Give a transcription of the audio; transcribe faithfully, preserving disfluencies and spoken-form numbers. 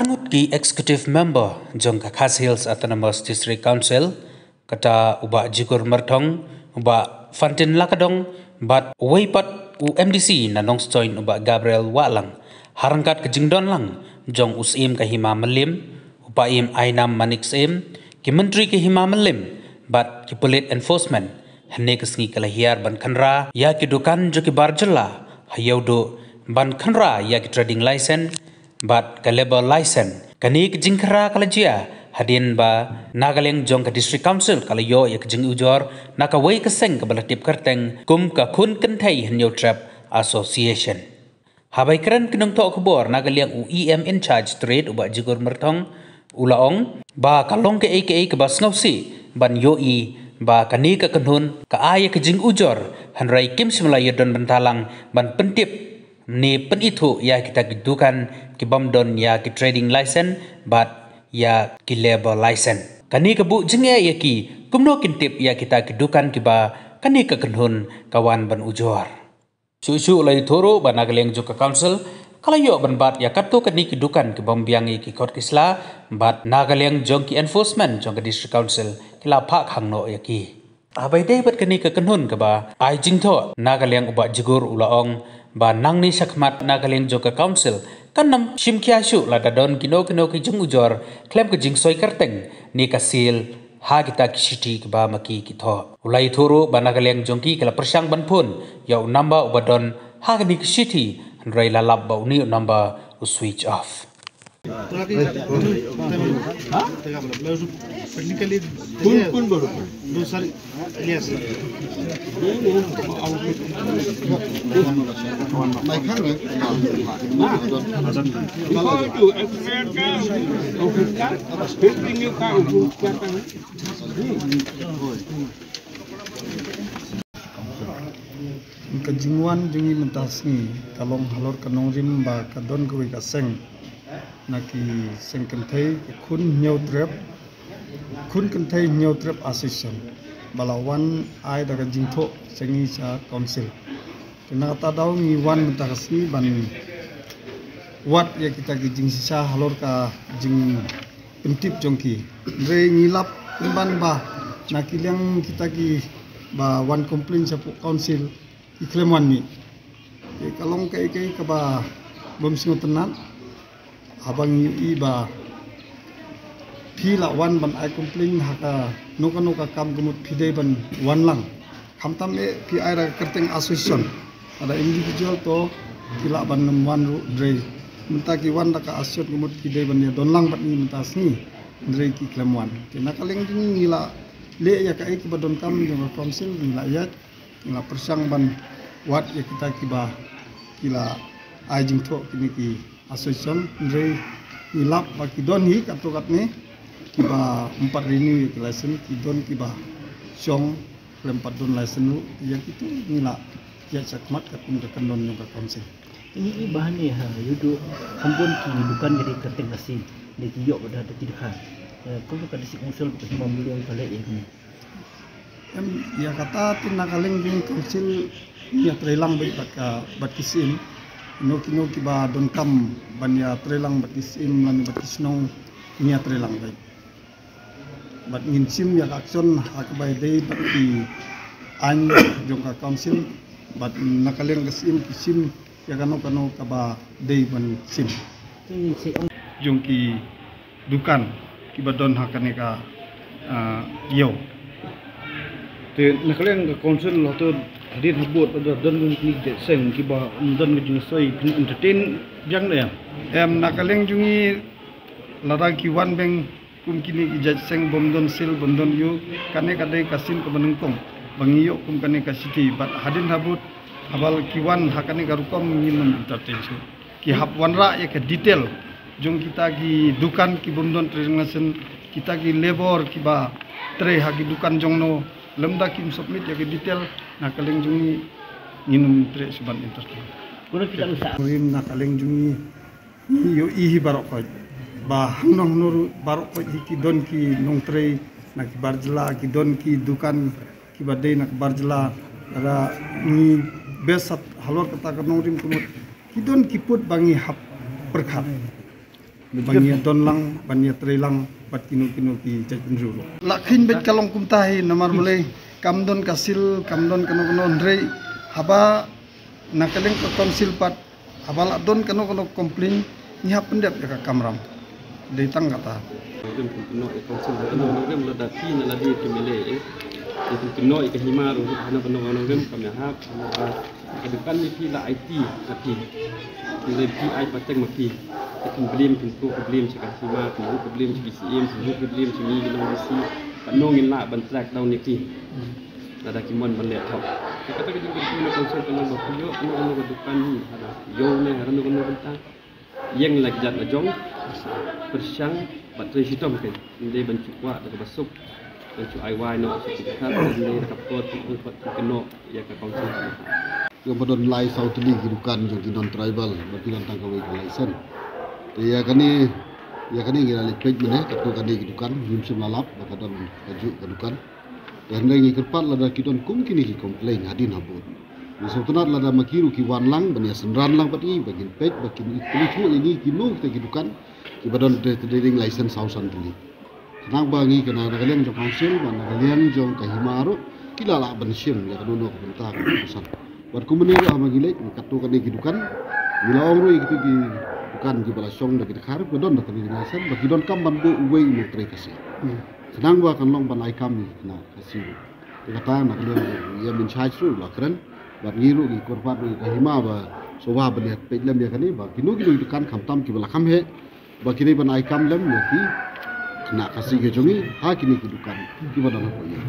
Ngut ki executive member jong ka Khasi Hills Autonomous District Council, kata u Bah Jikur Myrthong, u Bah Fantin Lakadong, bad uwei pat u M D C na Nongstoiñ u Bah Gabriel Wahlang, ha ryngkat ka jingdon lang jong u Syiem ka Hima Mylliem, u Paiem Ainam Manik Syiem, ki Myntri ka Hima Mylliem, bad ki pulit enforcement, hynne ka sngi ka la hiar ban kynra ïa ki dukan jong ki bar jylla, ha ïew duh ban kynra ïa ki trading license bad ka labour license. Kane ka jingkynra ka la jia hadien ba na ka liang jong ka District Council ka la ïoh ïa ka jingujor na kawei ka seng kaba la tip kyrteng kum ka Khun Kynthei Hynñiewtrep Association. Haba ïakren ki nongthoh khubor na ka liang u E M in charge Trade u Bah Jikur Myrthong, u la ong ba ka long kaei kaei kaba sngewsih ban ïohi ba kane ka kynhun ka ai ïa ka jingujor, hynrei kim shym la ïadon bynta lang ban pyntip ne pynithuh ïa kita ki dukan ki bym don ïa ki trading license bad ïa ki labour license. Kane ka buh jingeh ïa ki, kumno kin tip ïa kita ki dukan kiba kane ka kynhun ka wan ban ujor. Shuh shuh la ïathuh ruh ba na ka liang jong ka council ka la ïoh ban bat ïa katto katne ki dukan ki bym biang ïa ki kot ki sla, bad na ka liang jong ki enforcement jong ka District Council ki la phah khang noh ïa ki. Haba ïadei bad kane ka kynhun kaba ai jingthoh, na ka liang u Bah Jikur u la ong ba nangne shakhmat na ka liang jong ka council kan ym shim khia shuh lada don kino kino ki jingujor khlem ka jingsoi kyrteng ne ka seal ha kita ki shithi kiba ma ki ki thoh. U la ïathuh ruh ba na ka liang jong ki ka la pyrshang ban phone ïa u number uba don ha kane ka shithi, hynrei la lap ba une u number u switch off. Ka jingwan jong ngi mynta sngi ka long halor ka nongrim ba ka don kawei ka seng, na ki seng kynthei, ka Khun Hynñiewtrep, Khun Kynthei Hynñiewtrep Association, ba la wan ai da ka jingthoh sha ngi sha council. Te na kata daw ngi wan mynta ka sngi ban wad ïa kita ki jingshisha halor ka jingpyntip jong ki. Hynrei ngi lap pynban ba na ki liang kita kiba wan complain shapoh council ki khlem wan mih. Te ka long kaei kaei kaba bym sngewtynnat. Haba ngi ïohi ba phi la wan ban ai complain ha kano kano ka kam, ka mut phi dei ban wan lang. Khamtam eh phi ai da ka kyrteng association. Lada individual to ki lah ban ym wan ruh, hynrei mynta ki wan da ka association, ka mut ki dei ban ïa don lang bad ngi mynta sngi, hynrei ki khlem wan. Te na ka liang jong ngi, ngi la leh ïa kaei kaba donkam jong ka council, ngi la ïaid, ngi la pyrshang ban wad ïa kita kiba ki la ai jingthoh, kine ki association, hynrei ngi lap ba ki don hi katto katne kiba ym pat renew ïa ki license, ki don kiba shong khlem pat don license ruh. Ïa kito ngi la ïaid shakhmat katkum ka kyndon jong ka council. Ngi i ba hangne ha ïuh duh kham bun ki dukan ki dei kyrteng Khasi, ne ki ïoh ba da ki dukhan. Eh, kumno ka District Council ka Hima Mylliem ka leh ïa kane? Em, ïa kata te na ka liang jong council ngi ïa trei lang beit bad ka, bad ki syiem. Kino kino kiba donkam ban ïa trei lang bad ki syiem lane bad ki shnong, ngi ïa trei lang beit. Bad ngin shim ïa ka action ha kaba ïadei bad ki aiñ jong ka council. Bad na ka liang ka syiem ki shim ïa kano kano kaba dei ban shim. Jong ki dukan kiba don ha kane ka, ah, ïew. Te na ka liang ka council, hato hadien habud lada don kine ki jait seng kiba ym don ka jingsoi, phin entertain biang ne em? Em, na ka liang jong ngi, lada ki wan biang kum kine ki jait seng bym don seal, bym don ïew, kane ka dei ka sien kaba nyngkong ba ngi ïoh kum kane ka shithi. Bad hadien habud, haba ki wan ha kane ka rukom, ngin ym entertain shuh. Ki hap wanrah ïa ka detail jong kita ki dukan ki bym don trading license, kita ki labour kiba trei ha ki dukan jong no, lymda kim submit ïa ka detail, na ka liang jong ngi, ngin ym treh shuh ban entertain. Kumno phi la sah? Rim na ka liang jong ngi, ngi ïohi hi baroh khoit ba hangno hangno ruh baroh khoit hi ki don ki nongtrei na ki bar jylla, ki don ki dukan kiba dei na ki bar jylla. Lada ngi beh sat halor kata ka nongrim, ka mut ki don ki pud ba ngi hap pyrkhat. Ban ïa don lang, ban ïa trei lang bad kino kino ki jait bynriew ruh. La kheiñ beit ka long kumta hi namar balei kam don ka seal, kam don kano kano, hynrei haba na ka liang ka council pat, haba la don kano kano complain, ngi hap pyndep ïa ka kamram. Dei tang kata. Nongrim pynpynnoh ïa council, nongrim lada phi na lade ki M L A, eh. Pynpynnoh ïa ka hima ruh, hana pynnoh nongrim kam ïahap, hana ka dukan ni phi la aiti ha phi. Hynrei phi ai pateng ma phi. Te phin blame, phin pynkup ka blame sha ka hima, phin kup ka blame sha ki C M, phin kup ka blame sha ngi ki nong D C. Katno ngin lah ban track down ïa ki. Lada ki mon ban leh thok. Te kata ka jingkyrkhu na council ka long ba phi ïoh kano kano ka dukan hi, hada ïoh ne ha kano kano bynta. Ïeng la ki jait la jong, pyrshang bad trei shitom kein. Ym dei ban shu kwah da kaba suk, ban shu ai wai noh sha ki dkhar, ym dei da ka por pynpynnoh ïa ka council. Ïa ba don lai saw tylli ki dukan jong ki non tribal, ba ki don tang kawei ka license. Te ïa kane, ïa kane ngi la leit peit mynne, katto katne ki dukan, ngim shym la lap ba ka don kajuh ka dukan. Te hynrei ngi kyrpad lada ki don kum kine ki complain hadien habud. Ngi sngewtynnat lada ma ki ruh ki wan lang ban ïa synran lang bad ngi, ba ngin peit ba kin ïa kylli shuh ïa ngi kino kita ki dukan kiba don te, te trading license saw san tylli. Khnang ba ngi kane na ka liang jong council bad na ka liang jong ka hima ruh ki la lah ban shim ïa kano kano ka bynta ka san. Bad kumne ruh haba ngi leit katto katne ki dukan, ngi la ong ruh ïa kito ki dukan kiba la shong da ki dkhar ba don da trading license ba ki donkam ban buh uwei u nongtrei Khasi. Khnang ba kan long ban ai kam ïa ki khynnah Khasi ruh. Te kata na ka liang jong ïa in charge ruh la kren bad ngi ruh ngi kyrpad ruh ïa ka hima ba shuwa ban ïa peit lem ïa kane ba kino kino ki dukan khamtam kiba la kham heh ba ki dei ban ai kam lem ïa ki khynnah Khasi ki jong ngi ha kine ki dukan kiba don hapoh ïing.